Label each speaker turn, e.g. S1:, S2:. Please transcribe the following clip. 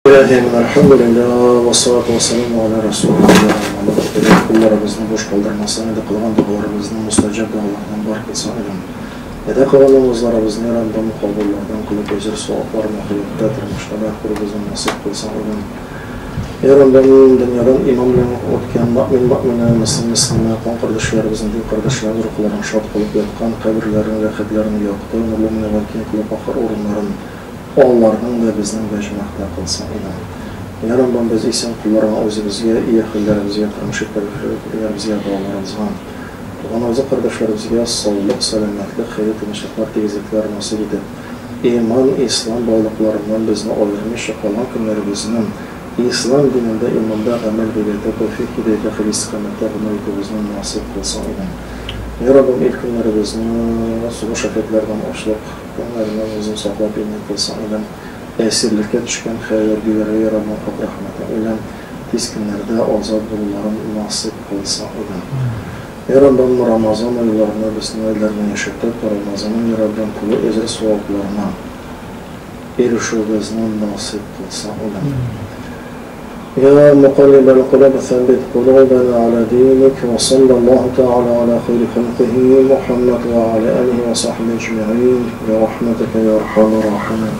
S1: Әлхәмдүлилләһ, вассалату вассаламу аля расулилләһ. Аллаһ Тәгалә кулларыбызны буш калдырмасын иде, кылган догаларыбызны мустаҗаб догалардан бар кылсын иде. Әда кылган намазларыбызны Раббым кабуллардан кылып, әҗер-савапларын ахирәттә, тормышта да күрүебезне насыйп кылсын иде. Я Раббым, дөньядан иман белән үткән мөэмин, мөэминә, мөслим, мөслимә, кан кардәшләребезне, дин кардәшләребез рухларын шат кылып, яткан каберләрен, ләхетләрен якты, нурлы мөнәввәр киң кылып, ахыр урыннарын Аларның да, безнең дә җомартлар кылсын иде. Я Раббым, без исән кулларыңа үзебезгә, өй әһелләребезгә, тормыш иптәшләребезгә, балаларыбызга, туганыбызга, кардәшләребезгә саулык, сәламәтлек, хәерле тынычлыклар, тигезлекләр насыйп итеп, иман, ислам байлыкларыннан безне аермыйча калган көннәребезне ислам динендә, иманда, гамәл, гыйбадәттә, тәүфыйк, һидаяттә, хәер истикамәттә гомер итүебезне насыйп кылсын иде. Я Раббым, ил-көннәребезне сугыш афәтләреннән, ачлык, Көннәреннән үзең саклап имин кылсаң идем. Әсирлеккә төшкән хәрбиләргә я Раббым хак рәхмәтең белән тиз көннәрдә азат булуларын насыйп кылсаң идем. Я Раббым, Рамазан айларында безне айларны яшәтеп, Рамазанның я Раббым тулы әҗер-савапларына ирешүебезне насыйп кылсаң идем. يا مقلب القلوب ثبت قلوبنا على دينك وصلى الله تعالى على خير خلقه محمد وعلى آله وصحبه أجمعين برحمتك يا أرحم الراحمين.